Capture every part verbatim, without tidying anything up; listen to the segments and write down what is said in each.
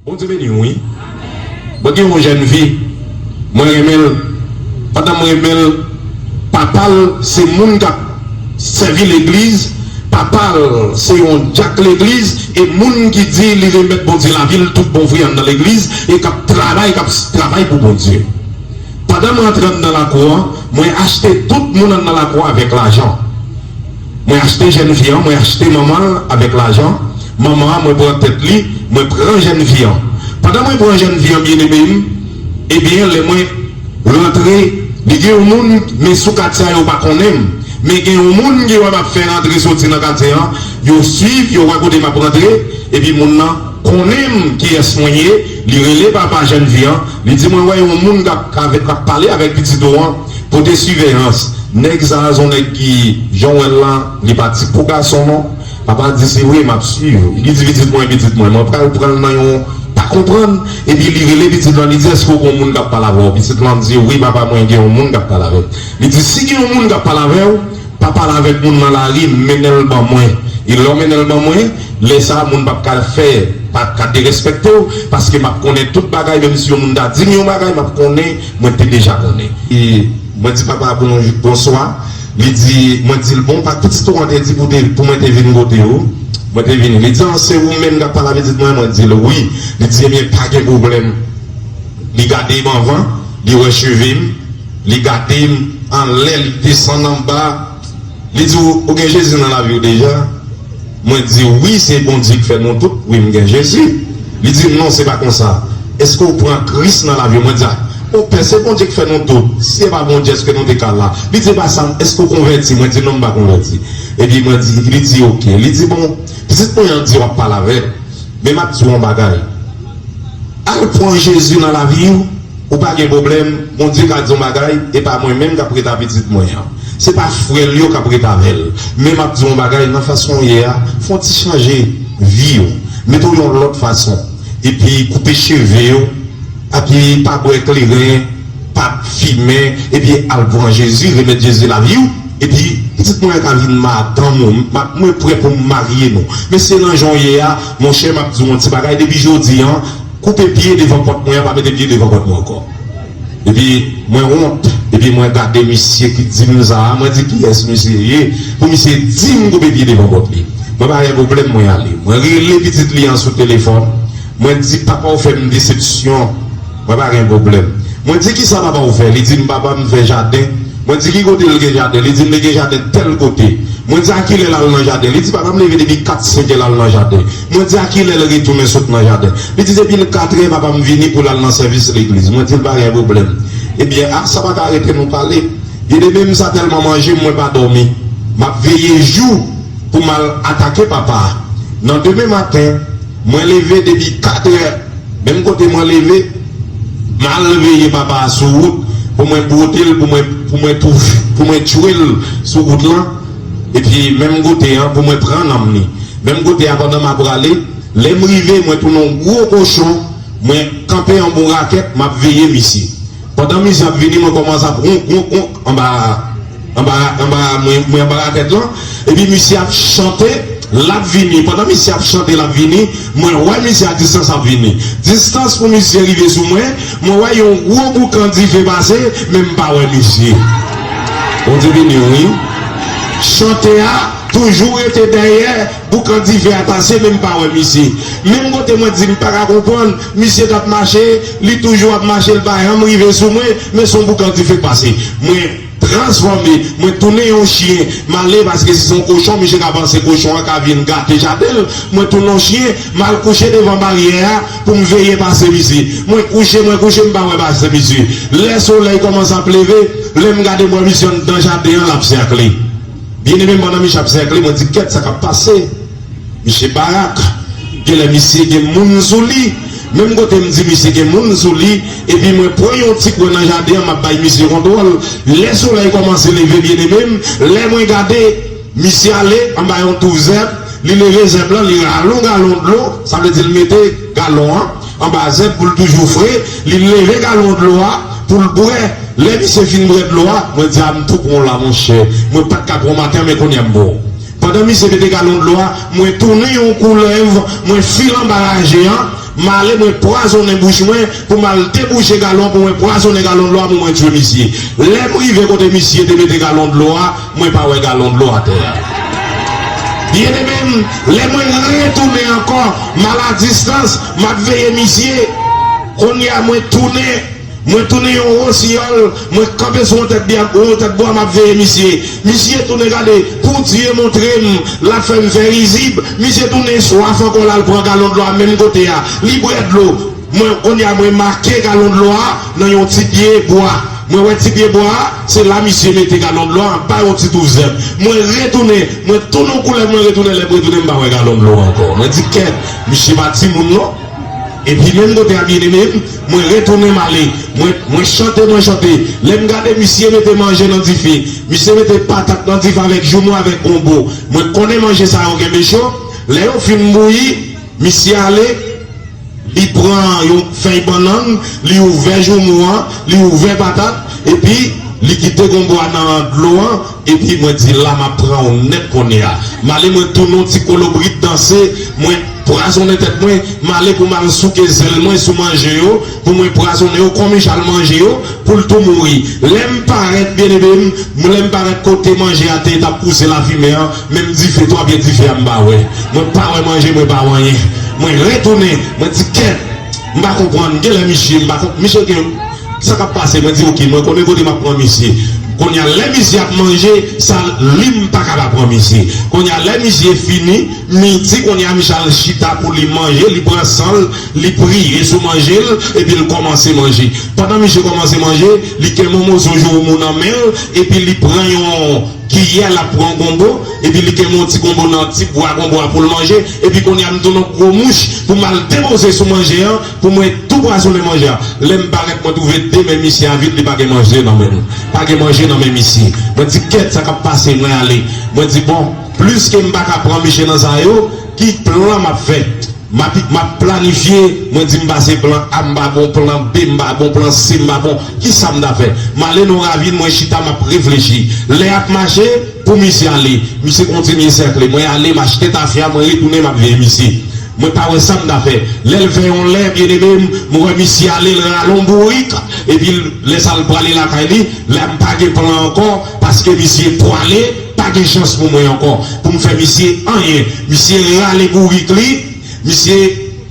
Bondye beni w, wi. Mwen gen yon jèn fi, mwen renmen l. Pandan mwen renmen l, papa l se moun k ap sèvi legliz, papa l se yon dyak legliz, e moun ki di li remèt Bondye lavi l tout bon vre anndan legliz, e k ap travay, k ap travay pou Bondye. Pandan mwen antre anndan lakou an, mwen achte tout moun anndan lakou an avèk lajan. Mwen achte jèn fi an, mwen achte manman l avèk lajan. Manman an, mwen pran tèt li, mwen pran jèn fi an. Pandan mwen pran jèn fi an, byeneme m, ebyen, lè mwen rantre, li gen yon moun, men sou katye a yo pa konnen m. Men gen yon moun ki wè m ap fè rantre soti nan katye an, yo swiv, yo wè kote m ap rantre, epi moun nan konnen m kiyès mwen ye, li rele papa jèn fi an, li di mwen wè yon moun k ap, k ap pale avèk pitit ou an, pote siveyans. Nèg sa a se yon nèg ki, jan w wè l la, li pa tip pou gason non. Papa di se vre, m ap swiv. Li di pitit mwen, pitit mwen, mwen pral pran l nan yon pa konprann. Epi li rele pitit lan, li di èske w gen yon moun k ap pale avè w? Pitit lan di wi papa mwen gen yon moun k ap pale avè m. Li di si gen yon moun k ap pale avè w, pa pale avèk moun nan lari, mennen l ban mwen. E lè w mennen l ban mwen, lè sa a moun p ap ka fè, p ap ka derespekte w, paske m ap konnen tout bagay, menm si yon moun ta di m yon bagay, m ap konnen, mwen te deja konnen. E mwen di papa bonjou, bonswa, li di, mwen di l bon, pa pitit ou an te di pou te, pou mwen te vin kote ou, mwen te vini. Li di an se ou menm k ap pale a pitit mwen, mwen di l wi. Li di ebyen pa gen pwoblèm. Li gade m anvan, li wè cheve m, li gade m anlè, li desann anba. Li di ou, ou gen Jezi nan lavi w deja? Mwen di wi, se Bondye k fè nou tout, wi m gen Jezi. Li di m non, se pa konsa. Èske ou pran Kris nan lavi w? Mwen di a, o pè, se Bondye k fè nou tout, si se pa Bondye èske nou te ka la? Li di e pa sa, èske ou konvèti? Mwen di non, m pa konvèti. Epi mwen di, li di oke. Li di bon, pitit mwen an di w ap pale avè l, men m ap di w yon bagay. Al pran Jezi nan lavi w, ou pa gen pwoblèm, Bondye ka di yon bagay, e pa mwen menm k ap ret a pitit mwen an. Se pa frè l yo k ap ret avè l. Men m ap di yon bagay, nan fason w ye a, fè yon ti chanje vi w. Mete w yon lòt fason. Epi koupe cheve w, epi pa bwè kleren, pa fimen, epi al pran Jezi, remèt Jezi lavi w. Epi pitit mwen an ka vin madanm ou, m ap, mwen prè pou m marye nou. Men se nan jan w ye a, monchè, m ap di w yon ti bagay, depi jodi an, koupe pye devan pòt mwen an, pa mete pye devan pòt mwen ankò. Epi mwen wont, epi mwen gade misye ki di m sa a, mwen di kiyès misye ye, pou misye di m koupe pye devan pòt li. Mwen pa gen pwoblèm, mwen ale. Mwen rele pitit li an sou telefòn, mwen di papa w fè m desepsyon, mwen pa gen pwoblèm. Mwen di kisa papa w fè? Li di m papa m fè jaden. Mwen di ki kote l gen jaden? Li di m li gen jaden tèl kote. Mwen di a kilè l al nan jaden? Li di papa m leve depi kat, senk è l al nan jaden. Mwen di a kilè l retounen sot nan jaden? Li di depi l kat è papa m vini pou l al nan sèvis legliz. Mwen di l pa gen pwoblèm. Ebyen a sa pa ka rete nou pale. Byeneme m sa tèlman manje m mwen pa dòmi. M ap veye jou pou m al atake papa a. Nan demen maten, mwen leve depi kat è. Menm kote mwen leve, m al veye papa a sou wout pou mwen bwote l, pou mwen, pou mwen touf, pou mwen tchwe l sou wout lan. Epi menm kote an, pou mwen pran nanm li. Menm kote a, pandan m ap prale, lè m rive, mwen tounen yon gwo kochon, mwen kanpe anba yon rakèt, m ap veye misye. Pandan misye ap vini, mwen kòmanse ap wonk, wonk, wonk anba, anba, anba, mwen, mwen anba rakèt lan. Epi misye ap chante, l ap vini. Pandan misye ap chante, l ap vini, mwen wè misye a distans ap vini. Distans pou misye rive sou mwen, mwen wè yon gwo boukan dife pase, men m pa wè misye. Bondye beni w, wi. Chante a toujou rete dèyè, boukan dife a pase, men m pa wè misye. Menm kote mwen di m pa ka konprann, misye t ap mache, li toujou ap mache, l pa janm rive sou mwen, men se yon boukan dife k pase. Mwen transfòme, mwen tounen yon chyen, m ale paske si se yon kochon, misye ka panse kochon an ka vin gate jaden l. Mwen tounen yon chyen, m al kouche devan baryè a pou m veye pase misye. Mwen kouche, mwen kouche, m pa wè pase misye. Lè solèy kòmanse ap leve, lè m gade m wè misye anndan jaden an, l ap sèkle. Byeneme m, pandan misye ap sèkle, mwen di kèt sa k ap pase. Misye barak. Genlè misye gen moun sou li. Menm kote m di misye gen moun sou li, epi mwen pran yon ti kwen nan jaden an, m ap bay misye kontwòl. Lè solèy kòmanse leve, byeneme m, lè mwen gade, misye ale anba yon tou zèb, li leve zèb lan, li rale yon galon dlo, sa vle di l mete galon an anba zèb pou l toujou fre, li leve galon dlo a pou l bwè. Lè misye fin bwè dlo a, mwen di a m tou pran w la, monchè. Mwen pa t ka pran w maten an, men kounye a m ba w. Pandan misye mete galon dlo a, mwen tounen yon koulèv, mwen file anba raje an, M ale, mwen pwazonnen bouch mwen pou m al debouche galon, pou mwen pwazonnen galon dlo a, pou mwen tchwe misye. Lè m rive kote misye te mete galon dlo a, mwen pa wè galon dlo atè a. Byeneme m, lè mwen retounen ankò, m al a distans, m ap veye misye. Kounye a, mwen tounen, mwen tounen yon wosiyòl, mwen kanpe sou yon tèt bwa, yon tèt bwa, m ap veye misye. Misye tounen gade, pou Dye montre m, l ap fè m fè rizib. Misye tounen swaf ankò, l al pran galon dlo a menm kote a. Li bwè dlo. Mwen, kounye a, mwen make galon dlo a nan yon ti pye bwa. Mwen wè ti pye bwa a, se la misye mete galon dlo a anba yon ti touf zèb. Mwen retounen, mwen tounen yon koulèv, mwen retounen, lè m retounen, m pa wè galon dlo a ankò. Mwen di, kèt, misye pa timoun non. Epi menm kote a, byeneme m, mwen retounen m ale. Mwen, mwen chante, mwen chante. Lè m gade, misye mete manje nan dife. Misye mete patat nan dife avèk joumou, avèk gonbo. Mwen konnen manje sa yo kenbe cho. Lè yo fin bouyi, misye ale, li pran yon fèy bannann, li ouvè joumou an, li ouvè patat, epi li kite gonbo a nan dlo an, epi mwen di la m ap pran w nèt kounye a. M ale mwen tounen yon ti kolobrit danse, mwen pwazonnen tèt mwen, m ale pou m al souke zèl mwen sou manje yo, pou mwen pwazonnen yo, kòm Michal manje yo, pou l tou mouri. Lè m parèt, byeneme m, lè m parèt kote manje a te t ap pouse lafimen an, menm dife, twa pye dife a m pa wè. Mwen pa wè manje, mwen pa wè anyen. Mwen retounen, mwen di, kèt, m pa konprann, genlè misye, m pa konp-, misye gen, sa k ap pase, mwen di, oke, mwen konnen kote m ap pran misye. Kounye a, lè misye ap manje, sa, li m pa ka pa pran misye. Kounye a, lè misye fini, midi, kounye a, misye al chita pou li manje, li pran san l, li priye sou manje l, epi l kòmanse manje. Pandan misye kòmanse manje, li kenbe yon moso joumou nan men l, epi li pran yon kiyè, l ap pran gonbo, epi li kenbe yon ti gonbo nan ti bwa gonbo a pou l manje, epi kounye a m tounen yon gwo mouch pou m al depoze sou manje an, pou mwen tou pwazonnen manje a. Lè m parèt, mwen twouve de men misye a vid, li pa gen manje nan men l. Pa gen manje nan men misye. Mwen di, kèt, sa k ap pase, mwen ale. Mwen di, bon, pliske m pa ka pran misye nan sa yo, ki plan m ap fè? M ap, m ap planifye, mwen di m pa se plan A, m pa bon, plan B, m pa bon, plan C, m pa bon. Kisa m ta fè? M ale nan yon ravin, mwen chita, m ap reflechi. Lè y ap mache, pou misye ale. Misye kontinye sèkle. Mwen ale, m achte tafya, mwen retounen, m ap veye misye. Mwen pa wè sa m ta fè. Lè l fè yon lè, byeneme m, m wè misye ale, l rale yon bourik, epi l, lè sa l prale lakay li, la m pa gen plan ankò, paske misye pwale, pa gen chans pou mwen ankò, pou m fè misye anyen. Misye rale bourik li, misye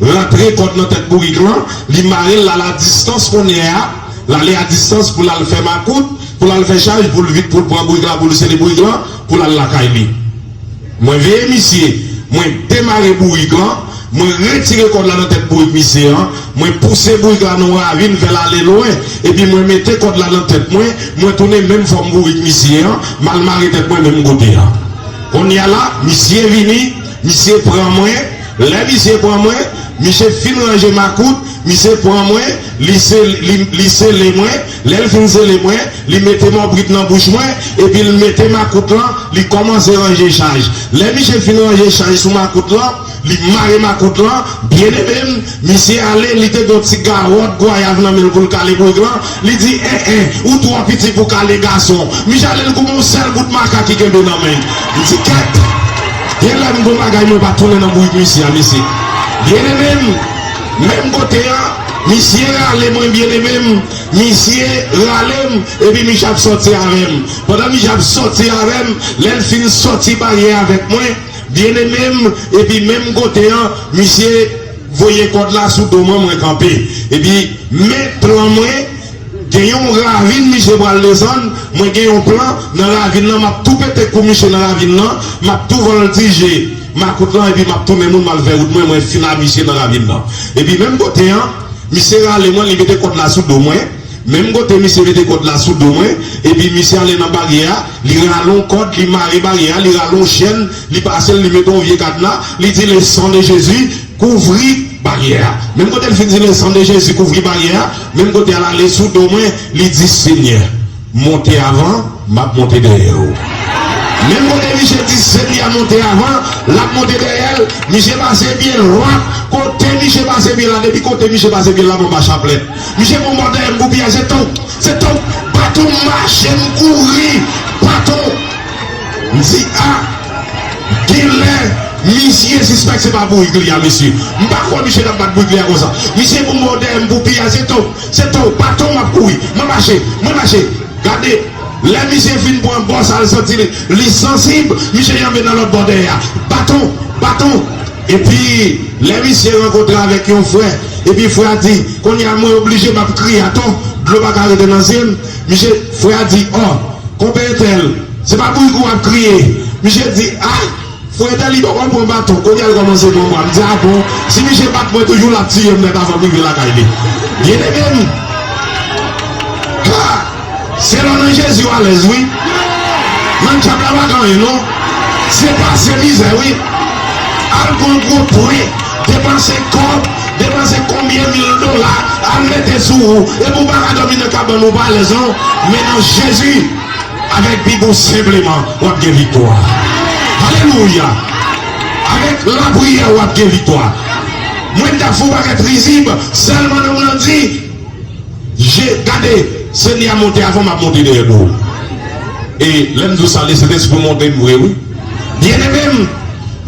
rantre kòd nan tèt bourik lan, li mare l, l al a distans kounye a, l ale a distans pou l al fè makout, pou l al fè chaj, pou l vit, pou l pran bourik la, pou l sele bourik lan, pou l al lakay li. Mwen veye misye, mwen demare bourik lan, mwen retire kòd la nan tèt bourik misye an, mwen pouse bourik la nan yon ravin, fè l ale lwen, epi mwen mete kòd la nan tèt mwen, mwen tounen menm fòm bourik misye an, m al mare tèt mwen menm kote a. Kounye a la, misye vini, misye pran mwen, lè misye pran mwen, misye fin ranje makout, misye pran mwen, li se-, li, li sele mwen, lè l fin sele mwen, li mete mòbrit nan bouch mwen, epi l mete makout lan, li kòmanse ranje chaj. Lè misye fin ranje chaj sou makout lan, li mare makout lan, byeneme m, misye ale, li te gen yon ti gawòt gwayav nan men l pou l kale bourik lan, li di, en, en, ou twò piti pou kale gason. Misye ale, l goumen yon sèl bout maka ki kenbe nan men l. M di, kèt! Genlè m gon bagay mwen pa tounen nan bourik misye a, mesye. Byeneme m, menm kote a, misye rale mwen, byeneme m, misye rale m, epi misye ap sòti avè m. Pandan misye ap sòti avè m, lè l fin sòti baryè avèk mwen, byeneme m, epi menm kote an, misye voye kòd la sou do mwen, mwen kanpe. Epi, men plan mwen, gen yon ravin misye pral desann, mwen gen yon plan, nan ravin nan, m ap tou pete kou misye nan ravin nan, m ap tou vòltije makout lan, epi m ap tounen moun, m al fè wout mwen, mwen fin a misye nan ravin nan. Epi menm kote an, misye rale mwen, li mete kòd la sou do mwen, menm kote misye mete kòd la sou do mwen, epi misye ale nan baryè a, li rale yon kòd, li mare baryè a, li rale yon chèn, li pase l, li mete yon vye kadna, li di, le sang de Jésus, kouvri baryè a. Menm kote l fin di, le sang de Jésus, kouvri baryè a, menm kote a l ale sou do mwen, li di, Senyè, monte avan, m ap monte dèyè w. Menm kote misye di, Senyè, monte avan, l ap monte dèyè l, misye pase pye l, wap, kote misye pase pye l la, depi kote misye pase pye l la, m anba chaplèt. Misye pran bò dèyè m pou piyay, se tonk, se tonk, baton m mache, m kouri, baton. M di, a, genlè, Misye sispèk se pa bourik li a, mesye. M pa kwè misye t ap bat bourik li a konsa. Misye pou m bò dèyè m pou piya, se to, se to, baton m ap kouri. Mwen mache, mwen mache. Gade, lè misye fin pran bò sa, l santi li, li sansib, misye janbe nan lòt bò dèyè a. Baton, baton. Epi, lè misye rankontre avèk yon frè, epi frè a di, kounye a mwen oblije m ap kriye atò, dlo pa ka rete nan zye m. Misye, frè a di, ò, konpè entèl, se pa bourik ou ap kriye. Misye di, a, frè entèl li poko pran baton, kounye a l kòmanse pran bwa. M di, a bon, si misye bat mwen toujou, l ap tiye m nèt avan m rive lakay li. Byeneme m, ha! Se lè w nan Jezi w alèz wi. Nan dyab la pa gen anyen non. Se pase mizè wi. Al gon gwo pre, depanse kòb, depanse konbyen mil dola, al mete sou ou. Epi w pa ka dòmi nan kabann ou pa alèz non. Men nan Jezi, avèk Bib ou senpleman, w ap gen viktwa. Alelouya. Avèk lapriyè, w ap gen viktwa. Mwen t ap fè w pakèt rizib, sèlman nan moun nan di, Je, gade, Senyè a monte avan m ap monte dèyè nou. E lè m di w sa, Lesentespri monte m vre wi. Byeneme m,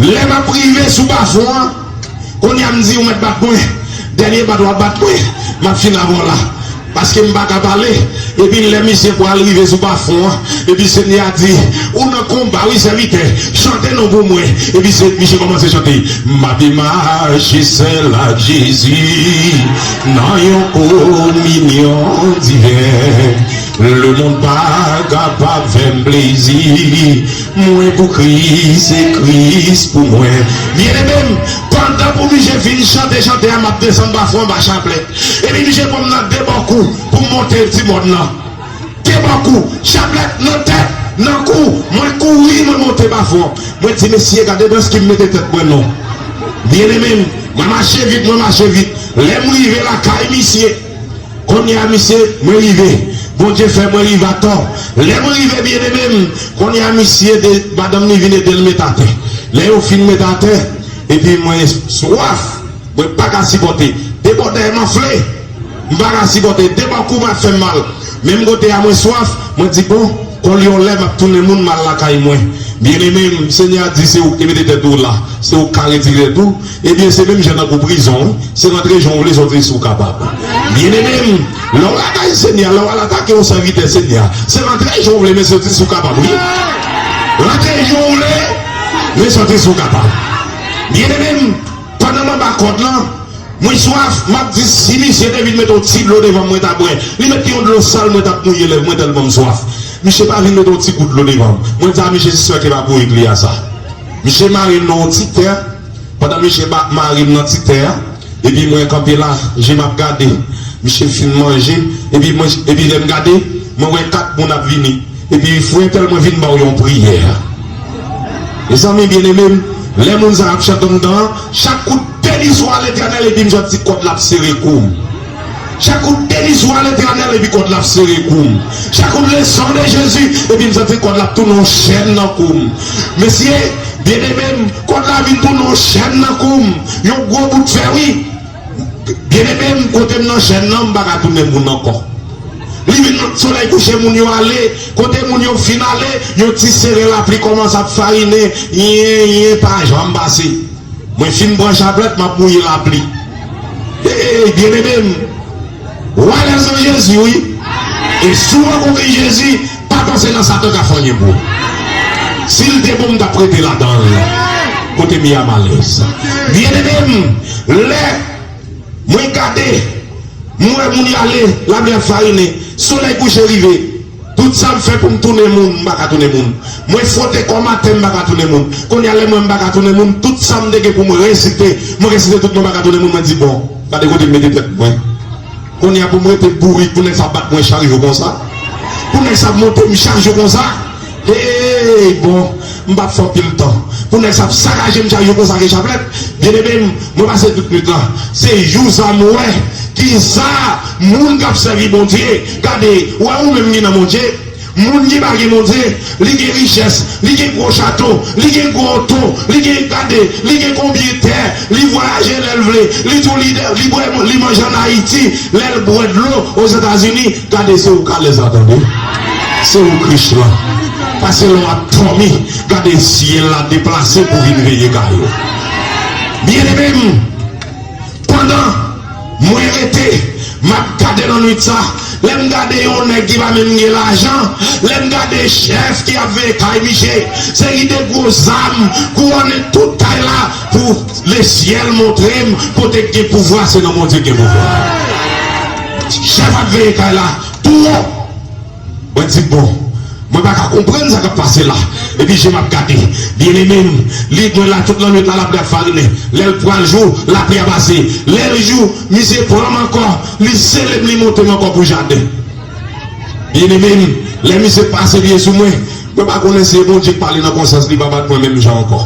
lè m ap rive sou bafon an, kounye a m di ou mèt bat mwen, dènye bat w ap bat mwen, m ap fin avan w la. Paske m pa ka pale, epi lè misye pral rive sou bafon an, epi Senyè a di, ou nan konba wi sèvitè, chante non pou mwen. Epi se, misye kòmanse chante. M ape mache sèl ak Jezi nan yon kominyon diven. Lemonn pa kapab fè m plezi. Mwen pou Kris, se Kris pou mwen. Byeneme m, pandan pou misye fin chante chante a, m ap desann bafon anba chaplèt. Epi misye pran m nan de bò kou pou m monte ti mòn nan. Te bò kou, chaplèt nan tèt, nan kou, mwen kouri, mwen monte bafon. Mwen di, mesye, gade dans ki m mete tèt mwen non. Byeneme m, mwen mache vit, mwen mache vit. Lè m rive lakay misye, kounye a misye, mwen rive. Bondye fè mwen rive atò. Lè mwen rive, byeneme m, kounye a misye, de, madanm li vin ede l met atè. Lè yo fin met atè, epi mwen swaf. Mwen pa ka sipòte. De bò dèyè m anfle. M pa ka sipòte. De bò kou m ap fè m mal. Menm kote a mwen swaf, mwen di, bon, kòlyon lè m ap tounen moun m al lakay mwen. Byeneme m, Senyè a di se ou ki te mete tèt ou la, se ou ki ka retire tèt ou. Ebyen, se menm jan nan kou prizon, wi. Se rantre jan w vle, sòti si w kapab. Byeneme m, lè w lakay Senyè, lè w al atake yon sèvitè Senyè, se rantre jan w vle, men sòti si w kapab, wi. Rantre jan w vle, men sòti si w kapab. Byeneme m, pandan m anba kòd lan, mwen swaf, m ap di si misye te vin mete yon ti dlo devan m, mwen ta bwè. Li mete yon dlo sal, mwen t ap mouye lèv mwen tèlman m swaf. Misye pa vin mete yon ti gout dlo devan m. Mwen di a misye se swè ke pa pou egle a sa. Misye mare m nan yon ti tè, pandan misye ba, mare m nan ti tè a, epi mwen kanpe la, je m ap gade. Misye fin manje, epi mwen, epi lè m gade, mwen wè kat moun ap vini. Epi frè entèl mwen vin ba w yon priyè. Mezanmi byeneme m, lè moun sa ap chante anndan an, chak kout beni swa Letènèl epi m santi kòd la ap sere kou m. Chak kout beni swa Letènèl epi kòd la ap sere kou m. Chak kout le sang de Jésus epi m santi kòd la ap tounen yon chèn nan kou m. Mesye, byeneme m, kòd la vin tounen yon chèn nan kou m. Yon gwo bout fè wi. Byeneme m, kote m nan chèn nan, m pa ka tounen moun ankò. Li vin solèy kouche moun yo ale, kote moun yo fin ale, yon ti sere lapli kòmanse ap farinen, yen, yen pa janm pase. Mwen fin pran chaplèt, m ap mouye lapli. Ey, byeneme m, w alèz nan Jezi wi. E si w rankontre Jezi, pa panse nan Satan ka fè anyen pou ou. Si l te bon, m t ap rete ladan l. Kote m ye a m alèz. Byeneme m, lè mwen gade, m wè moun y ale, lapli ap farinen, solèy kouche rive. Tout sa m fè pou m tounen moun, m pa ka tounen moun. Mwen fwote kò m atè, m pa ka tounen moun. Kounye a lè m wè m pa ka tounen moun, tout sa m te gen pou m resite, mwen resite tout, mwen pa ka tounen moun, mwen di bon, gade kote m mete tèt mwen. Kounye a pou m rete bourik, pou nèg sa bat mwen chak jou konsa. Pou nèg sa monte m chak jou konsa. Hey, bon, m p ap fè anpil tan. Pou nèg sa ap sakaje m chak jou konsa ke chaplèt. Byeneme m, mwen pase tout nwit lan. Se jou sa m wè kisa moun k ap sèvi Bondye. Gade, ou wè ou menm ki nan Bondye. Moun ki pa gen Bondye, li gen richès, li gen gwo chato, li gen gwo oto, li gen, gade, li gen konbyen tè, li vwayaje lè l vle, li tou lidè, li bwè, li manje ann Ayiti, lè l bwè dlo Ozetazini, gade se ou k alèz la tande. Se ou k rich lan. Pase lè w ap dòmi, gade syèl la deplase pou vin veye kay ou. Byeneme m, pandan mwen rete, m ap gade nan nwit sa, lè m gade yon nèg ki pa menm gen lajan, lè m gade chèf ki ap veye kay misye, seri de gwo zam, kouwone tout kay la pou lesyèl montre m kote k gen pouvwa, se nan Bondye k gen pouvwa. Chèf ap veye kay la, tou wo. Mwen di, bon, mwen pa ka konprann sa k ap pase la. Epi je m ap gade. Byeneme m, li mwen la tout lannwit la, l ap gad farinen. Lè l pral jou, lapli a pase. Lè l jou, misye pran m ankò, li sele m, li monte m ankò pou jaden. Byeneme m, lè misye pase pye sou mwen, mwen pa konnen si se Bondye k pale nan konsyans li, pa bat mwen menm jan ankò.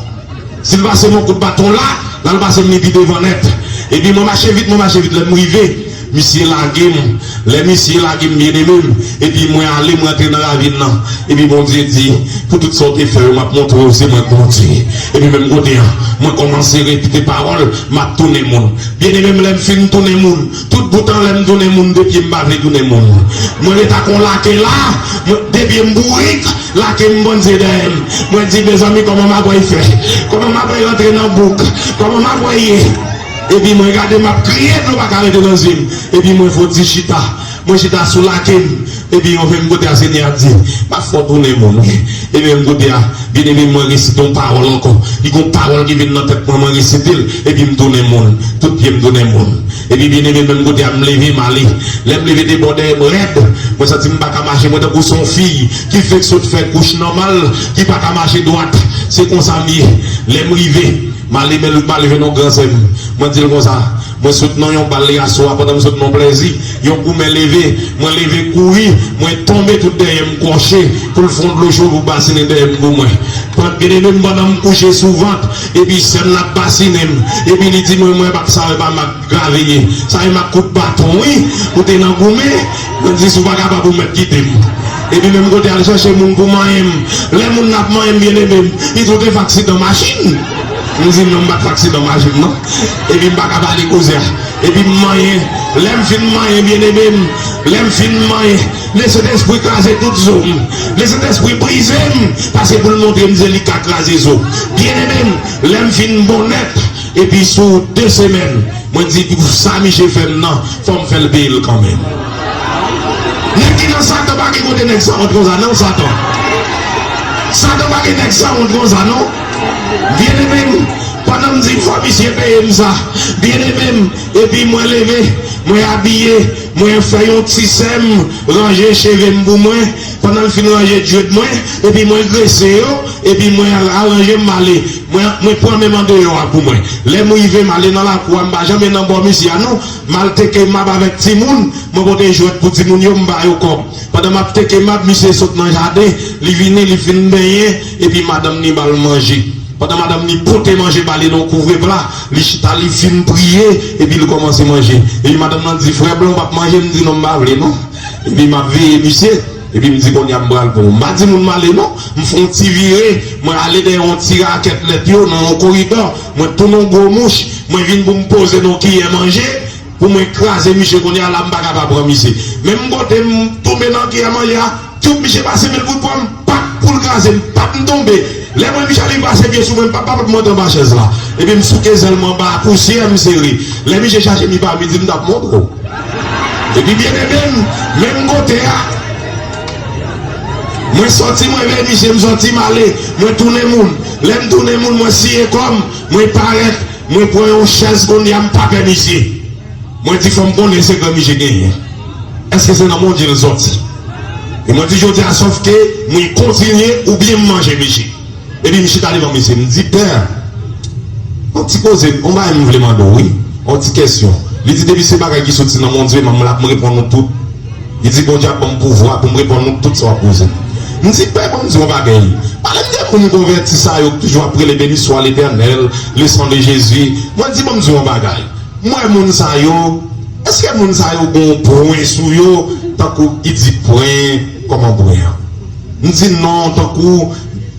Si l pase m yon kout baton la, l al pase m li pi devan nèt. Epi mwen mache vit, mwen mache vit. Lè m rive, misye lage m. Lè misye lage m, byeneme m, epi mwen ale, mwen antre nan ravin nan. Epi Bondye di, pou tout sa w te fè yo, m ap montre w se mwen k Bondye. Epi menm kote a, mwen kòmanse repete pawòl, m ap tounen moun. Byeneme m, lè m fin tounen moun, tout bout an lè m tounen moun, de pye m pa vle tounen moun. Mwen ret ak yon lake la, mwen, de pye m bourik, lake m bann zye dèyè m. Mwen di, mezanmi, kòman m ap pral fè? Kòman m ap pral rantre nan bouk? Kòman m ap pral ye? Epi mwen gade, m ap kriye, dlo pa ka rete nan zye m. Epi mwen fè yon ti chita. Mwen chita sou lake m. Epi yon menm kote a Senyè a di, m ap fè w tounen moun, wi. Epi menm kote a, byeneme, mwen resite yon pawòl ankò. Li gon pawòl ki vin nan tèt mwen, mwen resite l. Epi m tounen moun. Tout pye m tounen moun. Epi byeneme, menm kote a, m leve, m ale. Lè m leve, de bò dèyè m rèd. Mwen santi m pa ka mache. Mwen tankou se yon fi ki fenk sot fè kouch nòmal, ki pa ka mache dwat. Se konsa m ye. Lè m rive, m ale, men m ale jwenn yon gran sè m. Mwen di l konsa, mwen sot nan yon bal yè swa, pandan m sot nan yon plèzi, yon goumen leve, mwen leve kouri, mwen tonbe tout dèyè m kòche, pou l fè yon dlo cho pou basinen dèyè m pou mwen. Pandan, byeneme m, pandan m kouche sou vant, epi sè m nan ap basinen m, epi li di mwen, mwen pa sa, e pa m ak grave ye. Sa e m ak kout baton, wi. Ou te nan goumen, mwen di, si w pa kapab, ou mèt kite m. Epi menm kote al chèche moun pou manyen m. Lè moun nan ap manyen m, byeneme m, li tou te fè aksidan machin. M di, non, m pa t fè aksidan machin, non. Epi m pa ka pale koze a. Epi m manyen. Lè m fin manyen, byeneme m, lè m fin manyen, Lesentespri kraze tout zo m. Lesentespri brize m, paske pou l montre m se li k ka kraze zo. Byeneme m, lè m fin bon nèt, epi sou de semèn, mwen di, pou sa misye fè m nan, fò m fè l peye l kanmenm. Nèg ki nan Satan pa gen kote nèg sanwont konsa, non, Satan. Satan pa gen nèg sanwont konsa, non. Byeneme m, pandan m di fò misye peye m sa, byeneme m, epi mwen leve, mwen abiye, mwen fè yon ti sè m, ranje cheve m pou mwen, pandan l fin ranje djwèt mwen, epi mwen grese yo, epi mwen aranje m, m ale. Mwen, mwen pran menm andeyò a pou mwen. Lè m rive, m ale nan lakou a, m pa janm nan bò misye a, non. M al teke m ap avèk timoun, mwen pote jwèt pou timoun yo, m ba yo kòb. Pandan m ap teke m ap, misye sot nan jaden, li vini, li fin benyen, epi madanm ni ba l manje. Pandan madanm ni pote manje ba li nan yon kouvre pla, li chita, li fin priye, epi li kòmanse manje. Epi madanm nan di, frè blan, w p ap manje? M di, non, m pa vle, non. Epi m ap veye misye, epi m di, kounye a m pral pran w. M pa di moun m ale, non. M fè yon ti vire, mwen ale dèyè yon ti rakèt lèt yo, nan yon koridò, mwen tounen yon gwo mouch, mwen vin pou m poze nan yon kiyè manje, pou mwen kraze misye kounye a la, m pa ka pa pran misye. Menm kote m tonbe nan kiyè manje a, tout misye pase men l pou l pran m, pap, pou l kraze m, pap, m tonbe. Lè mwen misye li pase pye sou mwen, pap, pap, mwen anba chèz la. Epi m souke zèl mwen anba a, pousyè m sere. Lè misye chache m, li pa vle di m t ap montre w. Epi byeneme m, menm kote a, mwen sòti, mwen veye misye, m sòti, m ale, mwen tounen moun. Lè m tounen moun, mwen siye kò m, mwen parèt, mwen pran yon chèz kounye a, m pa pè misye. Mwen di fò m konnen sekrè misye genyen. Èske se nan Bondye l sòti? E mwen di jodi a, sòf ke mwen kontinye oubyen m manje misye. Epi m chita devan misye, m di, pè, yon ti koze, yon bagay m vle mande w, wi. Yon ti kèsyon. Li di, depi se bagay ki soti nan Bondye, m ap, m ap reponn ou tout. Li di, Bondye ap ban m pouvwa pou m reponn nou tout sa w ap poze m. M di, pè, ban m di w yon bagay. Pale m de moun konvèti sa yo ki toujou ap rele, béni soit l'Éternel, le sang de Jésus. Mwen di, ban m di w yon bagay. M wè moun sa yo, èske moun sa yo gen yon pwen sou yo, tankou ki di pwen, kòman pwen an? M di non, tankou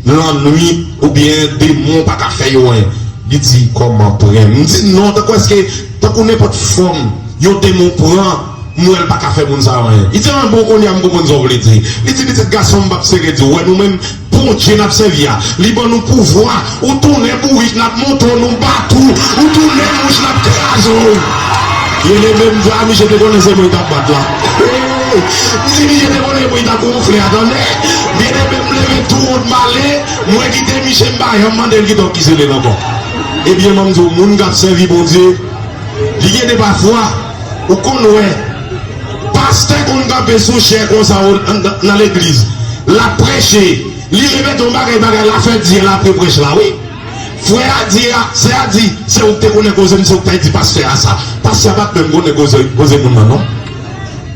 lannwit oubyen demon pa ka fè yo anyen. Li di, kòman pwen? M di non, tankou èske, tankou nenpòt fòm yon demon pran, m wè l pa ka fè moun sa yo anyen. Li di, an bon, kounye a m konprann sa w vle di. Li di, pitit gason m, m p ap sere di w. Wè nou menm, Bondye n ap sèvi a. Li ban nou pouvwa. Ou tounen bourik, n ap monte w, nou bat ou. Ou tounen mouch, n ap kraze w. Byeneme m, frè, misye te konnen se mwen t ap bat la. Hey! M di misye te konnen mwen t ap wonfle a, tande. Byeneme m, leve tou wont m ale. Mwen kite misye, m pa janm mande l ki tòk ki sele l ankò. Ebyen, ban m di w, moun k ap sèvi Bondye, li gen de pafwa, ou konn wè, pastè konn kanpe sou chè konsa nan legliz. L ap preche, li repete yon bagay, bagay la fè dyèl apre prèch la, wi. Frè a di a, sè a di, se ou k te konnen koze m, se ou k t al di pastè a sa. Pastè a pa t menm konnen koze, koze moun nan, non.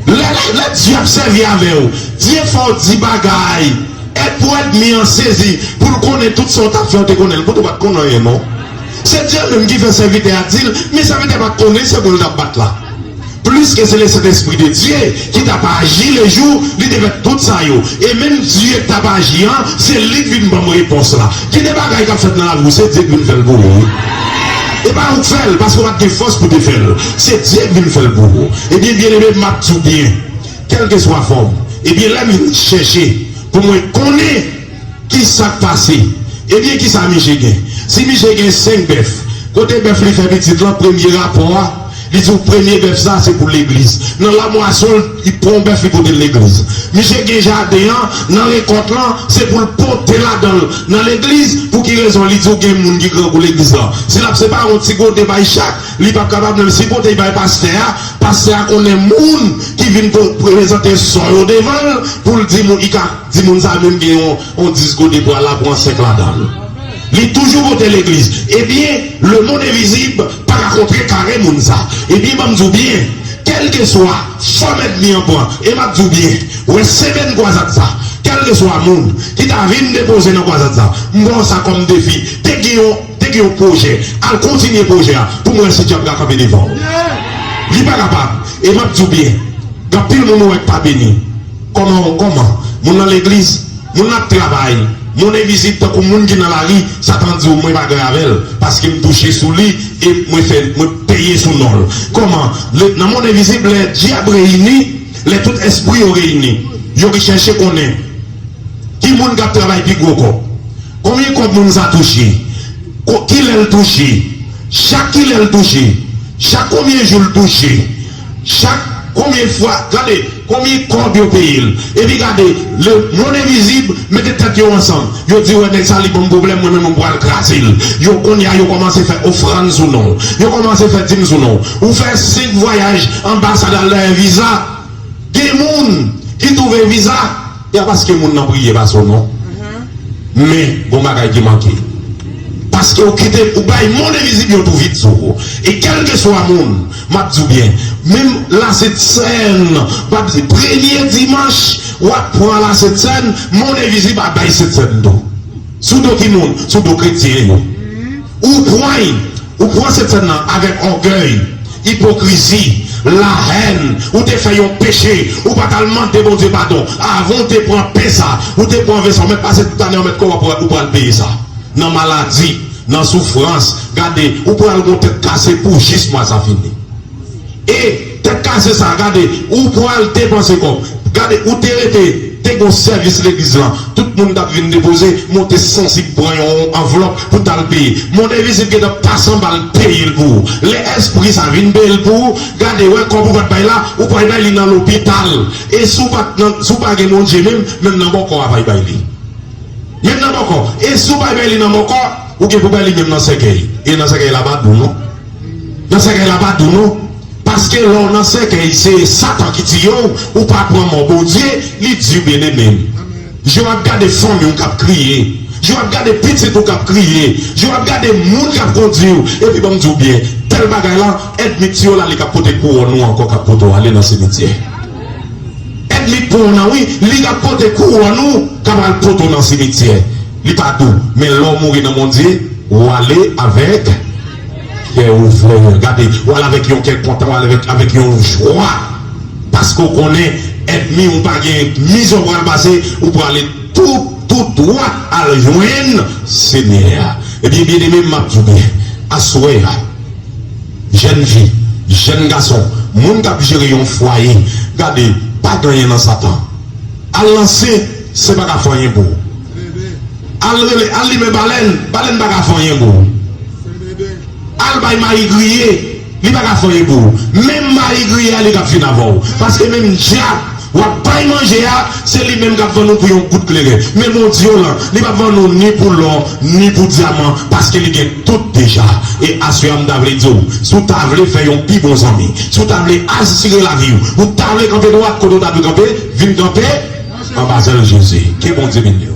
Lè, lè, lè Dye ap sèvi avè w, Dye fè w di bagay, èd pou ènmi an sezi, pou l konnen tout sa w t ap fè, w te konnen l, poutèt ou pa t konn anyen, non. Se Dye menm ki fè sèvitè a di l, men sèvitè a pa t konnen se pou l t ap bat la. Pliske se le Sentespri de Dye ki t ap aji lejou li te fè tout sa yo. E menm Dye k t ap aji an, se li k vin ban m repons la. Gen de bagay k ap fèt nan lavi w, se Dye k vin fè l pou ou, wi. E pa ou k fè l, paske w pa t gen fòs pou te fè l. Se Dye k vin fè l pou ou. Ebyen, byeneme, m ap di w byen, kèlkeswa fòm. Ebyen, lè m vin chèche pou mwen konnen ki sa k pase? Ebyen, ki sa misye gen? Si misye gen senk bèf, kote bèf li fè pitit lan, premye rapò a, li di w premye bèf sa, se pou legliz. Nan lamwason, li pran yon bèf, li pote l legliz. Misye gen jaden an, nan rekòt lan, se pou l pote ladan l nan legliz. Pou ki rezon? Li di w gen moun ki grangou legliz lan. Si l ap separe yon ti gode bay chak, li p ap kapab menm. Si pote l bay pastè a, pastè a konnen moun ki vin po-, prezante sò yo devan l, pou l di moun, li ka di moun sa menm gen yon, yon dis gode pral la pran senk ladan l. Li toujou pote legliz. Ebyen, lemonn envizib pa ka kontre kare moun sa. Ebyen, ban m di w byen, kèlkeswa fòm ènmi an pran, e m ap di w byen, wè semèn kwazad sa, kèlkeswa moun ki ta vin depoze nan kwazad sa, m pran sa kòm defi. Te gen yon, te gen yon pwojè, al kontinye pwojè a, pou m wè si dyab la kanpe devan w. Li pa kapab. E m ap di w byen, gen anpil moun ou wè k pa beni. Kòman, kòman? Moun nan legliz, moun nan ap travay, moun envizib tankou moun ki nan lari, Satan di w, mwen pa gen avè l, paske m touche sou li, e mwen fè, mwen peye sou non l. Kòman? Le, nan mond envizib, lè dyab reyini, lè tout espri yo reyini, yo ki chèche konnen ki moun k ap travay pi gwo kòb. Konbyen kòb moun sa touche? Ko-, kilè l touche? Chak kilè l touche? Chak konbyen jou l touche? Chak konbyen fwa, gade, konbyen kòb yo peye l? Epi gade, lemonn envizib mete tèt yo ansanm. Yo di, wè, nèg sa, li ban m pwoblèm, mwen menm, mwen pral kraze l. Yo, kounye a, yo kòmanse fè ofrann sou non w. Yo kòmanse fè dim sou non w. Ou fè senk vwayaj anbasad al dèyè viza. Gen moun ki twouve viza, e a paske moun nan priye pase w non. Men, gon bagay ki manke. Paske ou kite, ou bay mond envizib yo tou vit sou ou. E kèlkeswa moun, m ap di w byen, menm lasentsèn, m ap di, premye dimanch, w ap pran lasentsèn, mond envizib ap bay sentsèn tou. Sou do ki moun? Sou do kretyen yo. Ou pran, ou pran sentsèn nan avèk ògèy, ipokrizi, lahèn, ou te fè yon peche, ou pa t al mande Bondye padon. Avan ou te pran pen sa, ou te pran ven sa, ou mèt pase tout ane, ou mèt kò w, ou pral peye sa. Nan maladi, nan soufrans, gade, ou pral gon tèt kase pou jis mwa sa fini. E tèt kase sa, gade, ou pral depanse kòb. Gade, ou te rete, te gon sèvis legliz lan. Tout moun k ap vin depoze, monte sansib pran yon anvlòp pou t al peye. Mond envizib gentan pase anba l peye l pou ou. Lè espri sa vin peye l pou ou, gade, wè kòb ou pa t bay la, ou pral bay li nan lopital. E si w pa t nan, si w pa gen Bondye menm, menm nan bòkò a pral bay li. Menm nan bòkò. E si w pa bay li nan bòkò, ou gen pou bay li menm nan sèkèy. E nan sèkèy la pa dou non. Nan sèkèy la pa dou non. Paske lè w nan sèkèy, se Satan ki tiye w, ou pa pran mò Bondye, li di w byeneme m. Je w ap gade fanmi w k ap kriye. Je w ap gade pitit ou k ap kriye. Je w ap gade moun k ap kondui w. Epi ban m di w byen, tèl bagay la, ènmi tiye w la, li k ap pote kouwòn ou ankò, k ap pote w ale nan simityè. Ènmi k pran w nan, wi, li k ap pote kouwòn ou, k ap al pote w nan simityè. Li pa dou. Men lè w mouri nan Bondye, ou ale avèk kè ouvè. Gade, ou ale avèk yon kè kontan, ou ale avèk, avèk yon jwa. Paske w konnen, ènmi ou pa gen mizè w pral pase, ou prale tou, tou dwat al jwenn Senyè a. Ebyen, byeneme, m ap di w byen, aswè a, jèn fi, jèn gason, moun k ap jere yon fwaye, gade, pa gen anyen nan Satan. Al nan sen, sen pa ka fè anyen pou ou. Al rele, al limen balèn, balèn pa ka fè anyen pou ou. Al bay mayi griye, li pa ka fè anyen pou ou. Menm mayi griye a, li k ap fin avè w. Paske menm dyab w ap bay manje a, se li menm k ap vann ou pou yon gout kleren. Men Bondye w lan, li p ap vann ou ni pou lò, ni pou dyaman, paske li gen tout deja. E aswè a, m ta vle di w, si w ta vle fè yon pi bon zanmi, si w ta vle asire lavi w, ou ta vle kanpe dwat kote w ta dwe kanpe, vin kanpe anba zèl Jezi. Ke Bondye beni w.